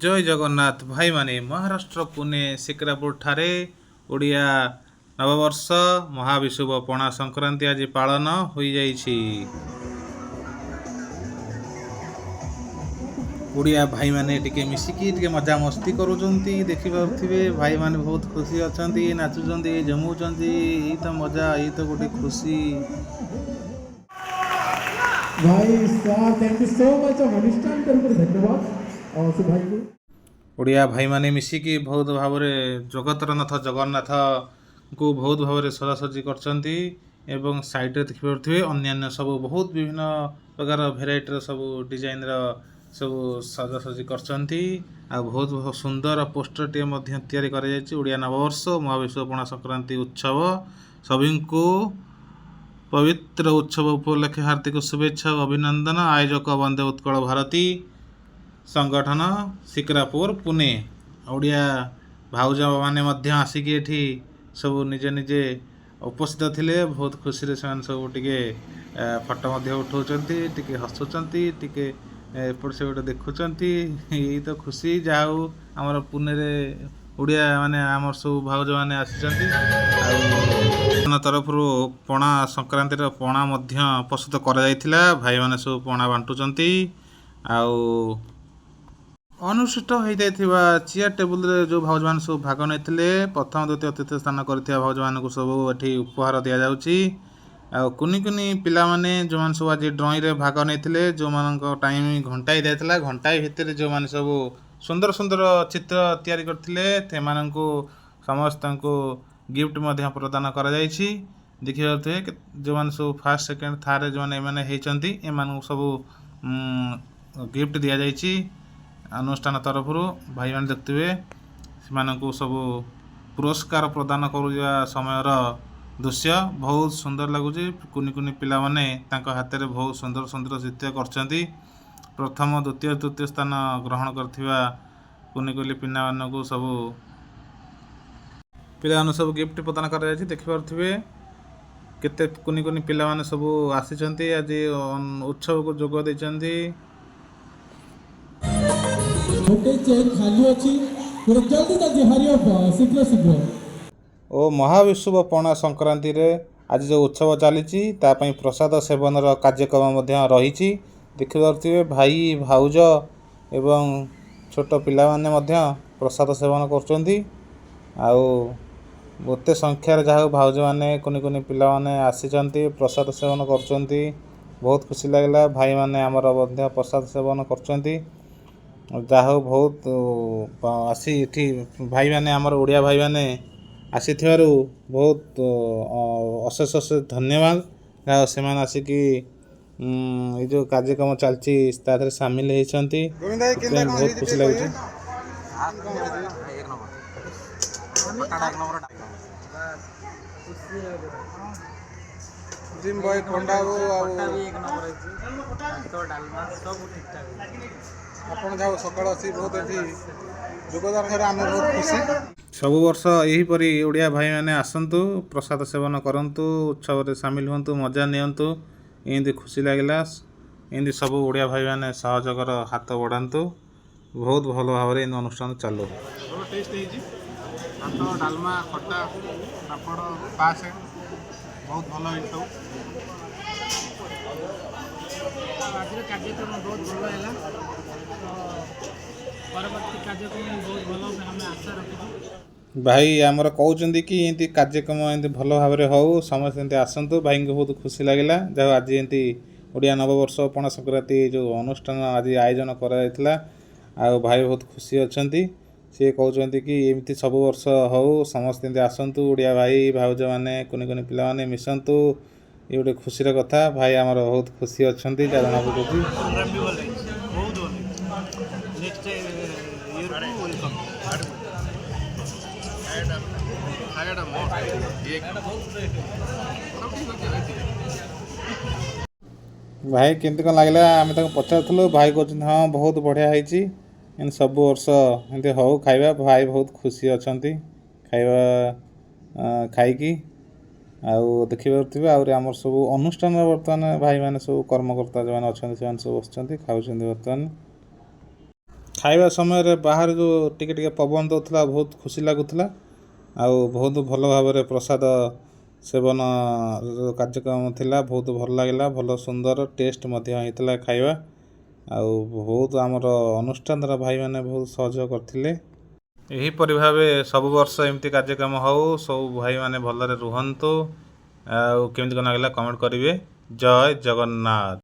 ଜୟ ଜଗନ୍ନାଥ ଭାଇମାନେ। ମହାରାଷ୍ଟ୍ର ପୁନେ ଶିକ୍ରାପୁର ଠାରେ ଓଡ଼ିଆ ନବବର୍ଷ ମହାବିଷୁବ ପଣା ସଂକ୍ରାନ୍ତି ଆଜି ପାଳନ ହୋଇଯାଇଛି। ଓଡ଼ିଆ ଭାଇମାନେ ଟିକେ ମିଶିକି ଟିକେ ମଜାମସ୍ତି କରୁଛନ୍ତି। ଦେଖିପାରୁଥିବେ, ଭାଇମାନେ ବହୁତ ଖୁସି ଅଛନ୍ତି, ନାଚୁଛନ୍ତି, ଜମଉଛନ୍ତି। ଏଇ ତ ମଜା, ଏଇ ତ ଗୋଟେ ଖୁସି। ଭାଇ ସାହେବ, thank you so much. ଅନୁଷ୍ଠାନ ତରଫରୁ ଧନ୍ୟବାଦ ସେ ଭାଇକୁ। ଓଡ଼ିଆ ଭାଇମାନେ ମିଶିକି ବହୁତ ଭାବରେ ଜଗତର ନାଥ ଜଗନ୍ନାଥଙ୍କୁ ବହୁତ ଭାବରେ ସଜାସଜି କରିଛନ୍ତି ଏବଂ ସାଇଡ଼ରେ ଦେଖିପାରୁଥିବେ, ଅନ୍ୟାନ୍ୟ ସବୁ ବହୁତ ବିଭିନ୍ନ ପ୍ରକାର ଭେରାଇଟିର ସବୁ ଡିଜାଇନର ସବୁ ସଜାସଜି କରିଛନ୍ତି। ଆଉ ବହୁତ ସୁନ୍ଦର ପୋଷ୍ଟରଟିଏ ମଧ୍ୟ ତିଆରି କରାଯାଇଛି। ଓଡ଼ିଆ ନବବର୍ଷ ମହାବିଷୁବ ପଣା ସଂକ୍ରାନ୍ତି ଉତ୍ସବ, ସଭିଙ୍କୁ ପବିତ୍ର ଉତ୍ସବ ଉପଲକ୍ଷେ ହାର୍ଦ୍ଦିକ ଶୁଭେଚ୍ଛା ଓ ଅଭିନନ୍ଦନ। ଆୟୋଜକ ବନ୍ଦେ ଉତ୍କଳ ଭାରତୀ ସଂଗଠନ, ଶିକରାପୁର, ପୁନେ। ଓଡ଼ିଆ ଭାଉଜମାନେ ମଧ୍ୟ ଆସିକି ଏଠି ସବୁ ନିଜେ ନିଜେ ଉପସ୍ଥିତ ଥିଲେ। ବହୁତ ଖୁସିରେ ସେମାନେ ସବୁ ଟିକେ ଫଟୋ ମଧ୍ୟ ଉଠାଉଛନ୍ତି, ଟିକେ ହସୁଛନ୍ତି, ଟିକେ ଏପଟ ସେପଟ ଦେଖୁଛନ୍ତି। ଏଇ ତ ଖୁସି। ଯାହା ହଉ, ଆମର ପୁନେରେ ଓଡ଼ିଆ ମାନେ, ଆମର ସବୁ ଭାଉଜମାନେ ଆସିଛନ୍ତି। ଆଉ ତରଫରୁ ପଣା ସଂକ୍ରାନ୍ତିର ପଣା ମଧ୍ୟ ପ୍ରସ୍ତୁତ କରାଯାଇଥିଲା। ଭାଇମାନେ ସବୁ ପଣା ବାଣ୍ଟୁଛନ୍ତି। ଆଉ ଅନୁଷ୍ଠିତ ହୋଇଯାଇଥିବା ଚେୟାର ଟେବୁଲରେ ଯେଉଁ ଭାଉଜମାନେ ସବୁ ଭାଗ ନେଇଥିଲେ, ପ୍ରଥମ, ଦ୍ୱିତୀୟ, ତୃତୀୟ ସ୍ଥାନ କରିଥିବା ଭାଉଜମାନଙ୍କୁ ସବୁ ଏଠି ଉପହାର ଦିଆଯାଉଛି। ଆଉ କୁନି କୁନି ପିଲାମାନେ ଯେଉଁମାନେ ସବୁ ଆଜି ଡ୍ରଇଂରେ ଭାଗ ନେଇଥିଲେ, ଯେଉଁମାନଙ୍କ ଟାଇମ୍ ଘଣ୍ଟାଏ ଦିଆଯାଇଥିଲା, ଘଣ୍ଟାଏ ଭିତରେ ଯେଉଁମାନେ ସବୁ ସୁନ୍ଦର ସୁନ୍ଦର ଚିତ୍ର ତିଆରି କରିଥିଲେ, ସେମାନଙ୍କୁ ସମସ୍ତଙ୍କୁ ଗିଫ୍ଟ ମଧ୍ୟ ପ୍ରଦାନ କରାଯାଇଛି। ଦେଖିପାରୁଥିବେ, ଯେଉଁମାନେ ସବୁ ଫାର୍ଷ୍ଟ, ସେକେଣ୍ଡ, ଥାର୍ଡ଼ ଯେଉଁମାନେ ଏମାନେ ହେଇଛନ୍ତି, ଏମାନଙ୍କୁ ସବୁ ଗିଫ୍ଟ ଦିଆଯାଇଛି ଅନୁଷ୍ଠାନ ତରଫରୁ। ଭାଇମାନେ ଦେଖୁଥିବେ, ସେମାନଙ୍କୁ ସବୁ ପୁରସ୍କାର ପ୍ରଦାନ କରୁଥିବା ସମୟର ଦୃଶ୍ୟ ବହୁତ ସୁନ୍ଦର ଲାଗୁଛି। କୁନି କୁନି ପିଲାମାନେ ତାଙ୍କ ହାତରେ ବହୁତ ସୁନ୍ଦର ସୁନ୍ଦର ଚିତ୍ର କରିଛନ୍ତି। ପ୍ରଥମ, ଦ୍ୱିତୀୟ, ତୃତୀୟ ସ୍ଥାନ ଗ୍ରହଣ କରିଥିବା କୁନି କୁନି ପିଲାମାନଙ୍କୁ ସବୁ ଗିଫ୍ଟ ପ୍ରଦାନ କରାଯାଇଛି। ଦେଖିପାରୁଥିବେ, କେତେ କୁନି କୁନି ପିଲାମାନେ ସବୁ ଆସିଛନ୍ତି, ଆଜି ଉତ୍ସବକୁ ଯୋଗ ଦେଇଛନ୍ତି। ଗୋଟେ ଚେୟାର ଖାଲି ଅଛି ଗୋଟେ। ଜଲ୍ଦି ଜଲ୍ଦି, ହରି ଅପ୍, ଶୀଘ୍ର ଶୀଘ୍ର। ଓ ମହାବିଷୁବ ପଣା ସଂକ୍ରାନ୍ତିରେ ଆଜି ଯେଉଁ ଉତ୍ସବ ଚାଲିଛି, ତା ପାଇଁ ପ୍ରସାଦ ସେବନର କାର୍ଯ୍ୟକ୍ରମ ମଧ୍ୟ ରହିଛି। ଦେଖିପାରୁଥିବେ, ଭାଇ ଭାଉଜ ଏବଂ ଛୋଟ ପିଲାମାନେ ମଧ୍ୟ ପ୍ରସାଦ ସେବନ କରୁଛନ୍ତି। ଆଉ ଏତେ ସଂଖ୍ୟାରେ ଯାହା ହଉ ଭାଉଜମାନେ, କୁନି କୁନି ପିଲାମାନେ ଆସିଛନ୍ତି, ପ୍ରସାଦ ସେବନ କରୁଛନ୍ତି। ବହୁତ ଖୁସି ଲାଗିଲା। ଭାଇମାନେ ଆମର ମଧ୍ୟ ପ୍ରସାଦ ସେବନ କରୁଛନ୍ତି। ଯାହା ହଉ, ବହୁତ ଆସି ଏଠି ଭାଇମାନେ, ଆମର ଓଡ଼ିଆ ଭାଇମାନେ ଆସିଥିବାରୁ ବହୁତ ଅଶେଷ ଅଶେଷ ଧନ୍ୟବାଦ। ଯାହା ହଉ, ସେମାନେ ଆସିକି ଏଇ ଯେଉଁ କାର୍ଯ୍ୟକ୍ରମ ଚାଲିଛି, ତା ଦେହରେ ସାମିଲ ହେଇଛନ୍ତି, ସେଥିପାଇଁ ବହୁତ ଖୁସି ଲାଗୁଛି। ଏକ ନମ୍ବର ଖଟାଟା, ଏକ ନମ୍ବର। ଜିମ୍ ବୟ ପଣ୍ଡା ବାବୁ ଆଉ ଖଟା ବି ଏକ ନମ୍ବର ହେଇଛି। ଭାତ, ଡାଲମା ସବୁ ଠିକ୍ ଠାକ୍ ହେଇଛି। ଆପଣ ଯାହା ହଉ ସକାଳୁ ଆସି ବହୁତ ଏଠି ଯୋଗଦାନ କରି ଆମେ ବହୁତ ଖୁସି। ସବୁ ବର୍ଷ ଏହିପରି ଓଡ଼ିଆ ଭାଇମାନେ ଆସନ୍ତୁ, ପ୍ରସାଦ ସେବନ କରନ୍ତୁ, ଉତ୍ସବରେ ସାମିଲ ହୁଅନ୍ତୁ, ମଜା ନିଅନ୍ତୁ। ଏମିତି ଖୁସି ଲାଗିଲା। ଏମିତି ସବୁ ଓଡ଼ିଆ ଭାଇମାନେ ସହଯୋଗର ହାତ ବଢ଼ାନ୍ତୁ। ବହୁତ ଭଲ ଭାବରେ ଏମିତି ଅନୁଷ୍ଠାନ ଚାଲୁ। ଭଲ ଟେଷ୍ଟ ହେଇଛି। ଭାତ, ଡାଲମା, ଖଟା, ପାମ୍ପଡ଼, ପାସ୍ ବହୁତ ଭଲ ହେଇଛି ସବୁ। ଆଜିର କାର୍ଯ୍ୟକ୍ରମ ବହୁତ ଭଲ ହେଲା। ତ ପରବର୍ତ୍ତୀ କାର୍ଯ୍ୟକ୍ରମ ବି ବହୁତ ଭଲ ହେବ, ଆମେ ଆଶା ରଖିଛୁ। ଭାଇ ଆମର କହୁଛନ୍ତି କି ଏମିତି କାର୍ଯ୍ୟକ୍ରମ ଏମିତି ଭଲ ଭାବରେ ହଉ, ସମସ୍ତେ ଏମିତି ଆସନ୍ତୁ। ଭାଇଙ୍କୁ ବହୁତ ଖୁସି ଲାଗିଲା। ଯାହା ହଉ, ଆଜି ଏମିତି ଓଡ଼ିଆ ନବବର୍ଷ ପଣା ସଂକ୍ରାନ୍ତି ଯେଉଁ ଅନୁଷ୍ଠାନ ଆଜି ଆୟୋଜନ କରାଯାଇଥିଲା, ଆଉ ଭାଇ ବହୁତ ଖୁସି ଅଛନ୍ତି। ସିଏ କହୁଛନ୍ତି କି ଏମିତି ସବୁ ବର୍ଷ ହଉ, ସମସ୍ତେ ଏମିତି ଆସନ୍ତୁ, ଓଡ଼ିଆ ଭାଇ ଭାଉଜମାନେ, କୁନି କୁନି ପିଲାମାନେ ମିଶନ୍ତୁ। ଇଏ ଗୋଟେ ଖୁସିର କଥା। ଭାଇ ଆମର ବହୁତ ଖୁସି ଅଛନ୍ତି, ଯାହା ଜଣାପଡ଼ୁଛି। ପ୍ରୋଗ୍ରାମ୍ ବି ଭଲ ହେଇଛି, ବହୁତ ଭଲ ହେଇଛି। ନେକ୍ସଟ ଇୟରକୁ welcome. ଖାଇବାଟା ମସ୍ତ ହେଇଛି, ଏକ ସବୁ ଠିକ୍ ଅଛି। ଭାଇ, କେମିତି କ'ଣ ଲାଗିଲା, ଆମେ ତାଙ୍କୁ ପଚାରୁଥିଲୁ। ଭାଇ କହୁଛନ୍ତି, ହଁ, ବହୁତ ବଢ଼ିଆ ହେଇଛି, ଏମିତି ସବୁ ବର୍ଷ ଏମିତି ହଉ ଖାଇବା। ଭାଇ ବହୁତ ଖୁସି ଅଛନ୍ତି ଖାଇବା ଖାଇକି। ଆଉ ଦେଖିପାରୁଥିବେ, ଆହୁରି ଆମର ସବୁ ଅନୁଷ୍ଠାନର ବର୍ତ୍ତମାନ ଭାଇମାନେ ସବୁ କର୍ମକର୍ତ୍ତା ଯେଉଁମାନେ ଅଛନ୍ତି, ସେମାନେ ସବୁ ବସିଛନ୍ତି, ଖାଉଛନ୍ତି। ବର୍ତ୍ତମାନ ଖାଇବା ଖାଇବା ସମୟରେ ବାହାରେ ଯେଉଁ ଟିକେ ଟିକେ ପବନ ଦେଉଥିଲା, ବହୁତ ଖୁସି ଲାଗୁଥିଲା। ଆଉ ବହୁତ ଭଲ ଭାବରେ ପ୍ରସାଦ ସେବନ କାର୍ଯ୍ୟକ୍ରମ ଥିଲା, ବହୁତ ଭଲ ଲାଗିଲା। ଭଲ ସୁନ୍ଦର ଟେଷ୍ଟ ମଧ୍ୟ ହେଇଥିଲା ଖାଇବା। ଆଉ ବହୁତ ଆମର ଅନୁଷ୍ଠାନର ଭାଇମାନେ ବହୁତ ସହଯୋଗ କରିଥିଲେ। ଏହିପରି ଭାବେ ସବୁ ବର୍ଷ ଏମିତି କାର୍ଯ୍ୟକ୍ରମ ହଉ, ସବୁ ଭାଇମାନେ ଭଲରେ ରୁହନ୍ତୁ। ଆଉ କେମିତି କ'ଣ ଲାଗିଲା କମେଣ୍ଟ କରିବେ। ଜୟ ଜଗନ୍ନାଥ।